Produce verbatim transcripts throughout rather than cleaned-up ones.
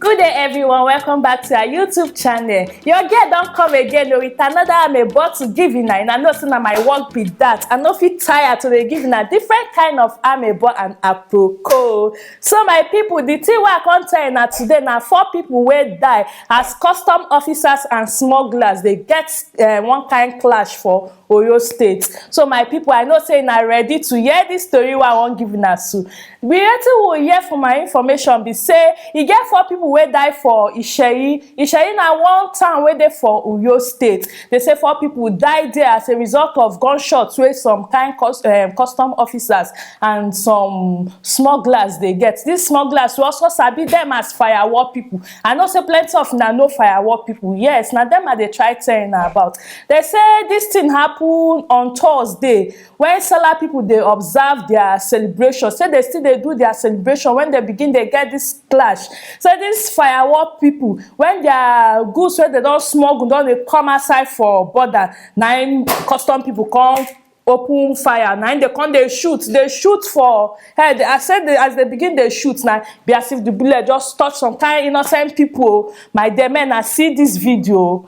Good day, everyone. Welcome back to our YouTube channel. Your girl don come again o, with another amebo to give una. Una know say na my work be that. I no fit tire to dey give una different kind of amebo and aproko. So my people, the thing wey I come tell una today na four people wey die as custom officers and smugglers dey get eh, one kind clash for Oyo State. So my people, I know say una ready to hear this story wey I wan give una so. Wetin we hear for my information be say e get four people wey die for Isheyi. Isheyi na one town wey dey for Oyo State. They say four people die there as a result of gunshots wey some kind cus um, custom officers and some smugglers dey get. These smugglers, we also sabi them as firewall people. I know say plenty of una know firewall people. Yes, na them I dey try tell una about. They say this thing happen on Thursday when Salah people dey observe their celebration. Say they still dey do their celebration when they begin dey get this clash. Say these firewall people, when their goods wey they don smuggle don dey come outside for border, na im custom people come open fire, na im they come dey shoot, dey shoot for head. I say they, as they begin dey shoot, na be as if the bullet just touch some kind innocent people. My dear men, I see this video.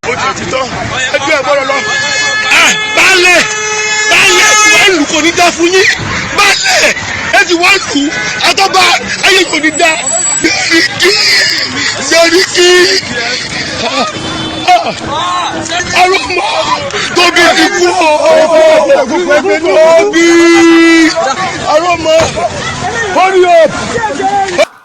Ó ti tọ́, ẹgbẹ́ ẹ̀ bọ́lọ̀ lọ. Ah, baálẹ̀, baálẹ̀, ẹ ti wá lù, kò ní dá fún yín. Baálẹ̀, ẹ ti wá lù, àtọ́ba, ayé kò ní dá. Sẹ́ríkì, Sẹ́ríkì. Ah, ah. Arúgbó, Tóbi ti kú o. Tóbi, Arúgbó, hurry up.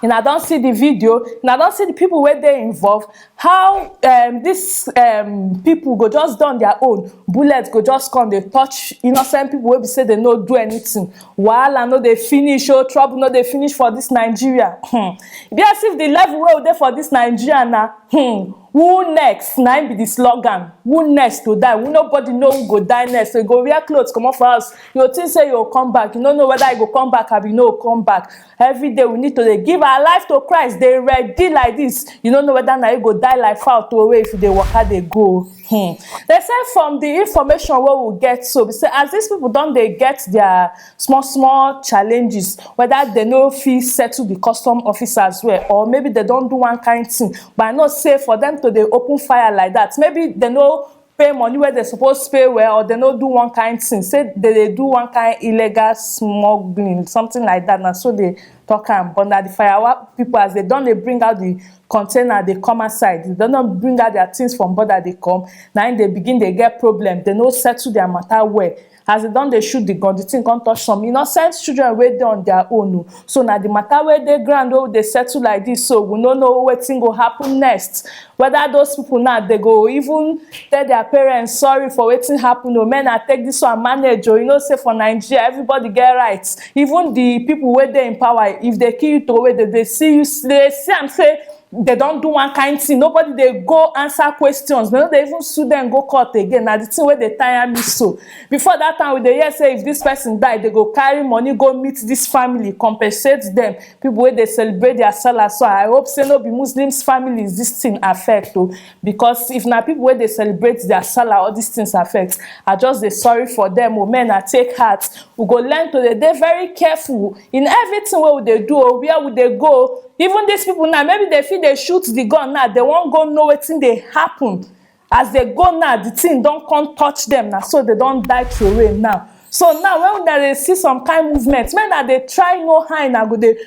Una don see the video, una don see the people wey dey involved, how um, these um, people go just don their own, bullet go just come dey touch innocent people wey be say they no do anything. Wahala no dey finish o, trouble no dey finish for this Nigeria. Hmm. E be as if the level wey we dey for this Nigeria na, hmm, who next, na im be the slogan. Who next to die? We, nobody know who go die next. So you go wear clothes comot for house, you go think say you go come back, you no know whether you go come back abi you no go come back. Every day we need to dey give our life to Christ, dey ready like this. You no know whether na you go die like fowl throway if you dey waka dey go. Hmm. They say from the information wey we get so be say as these people don dey get their small small challenges, whether they no fit settle the custom officers well or maybe they don do one kind thing. But I know say for them to dey open fire like that, maybe they no pay money wey they suppose pay well or they no do one kind thing, say they dey do one kind illegal smuggling, something like that. Na so they talk am. But na the firewa people, as they don dey bring out the container dey come outside, they don bring out their things from border dey come, na im they begin dey get problem. They no settle their matter well. As they don dey shoot the gun, the thing come touch some innocent children wey dey on their own o. So na the matter wey dey ground wey we dey settle like this, so we no know wetin go happen next. Whether those people now, they go even tell their parents sorry for wetin happen o, make una take this one manage o. You know say for Nigeria, everybody get rights. Even the people wey dey in power, if they kill you throway, they dey see you, they see am say they don do one kind thing. Nobody dey go answer questions. They no dey even sue them go court again. Na the thing wey dey tire me so. Before that time, we dey hear say if this person die, they go carry money go meet this family, compensate them. People wey dey celebrate their Salah, so I hope say no be Muslims families this thing affect o. Because if na people wey dey celebrate their Salah all these things affect, I just dey sorry for them o. Men, I take heart. We go learn to dey dey very careful in everything wey we dey do o, where we dey go. Even these people now, maybe they fit dey shoot the gun now, they wan go know wetin dey happen. As they go now, the thing don come touch them, na so they don die throway now. So now when una dey see some kind movement, make una dey try know how una go dey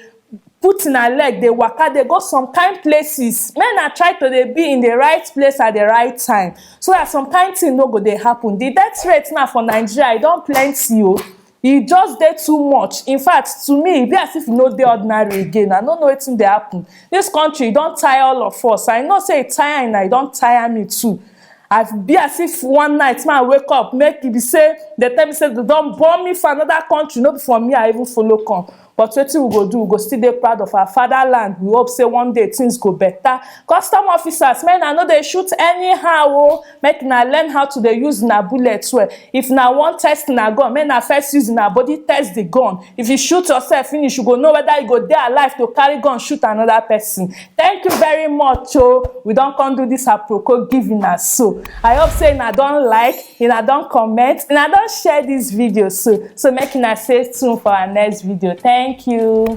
put una leg dey waka dey go some kind places. Make una try to dey be in the right place at the right time, so that some kind thing no go dey happen. The death rate now for Nigeria, e don plenty o. E just dey too much. In fact, to me, e be as if e no dey ordinary again. I no know wetin dey happen. This country, e don tire all of us. I know say e tire una, e don tire me too. I be as if one night man wake up, make e be say they tell me say they don born me for another country, no be for me I even follow come. But wetin we go do? We go still dey proud of our fatherland. We hope say one day things go better. Custom officers, make una no dey shoot anyhow o. Make una learn how to dey use una bullet well. If una wan test una gun, make una first use una body test the gun. If you shoot yourself finish, you go know whether you go dey alive to carry gun shoot another person. Thank you very much o. We don come do this aproko give una so. I hope say una don like, una don comment, una don share this video so. So make una stay tuned for our next video. Thank you.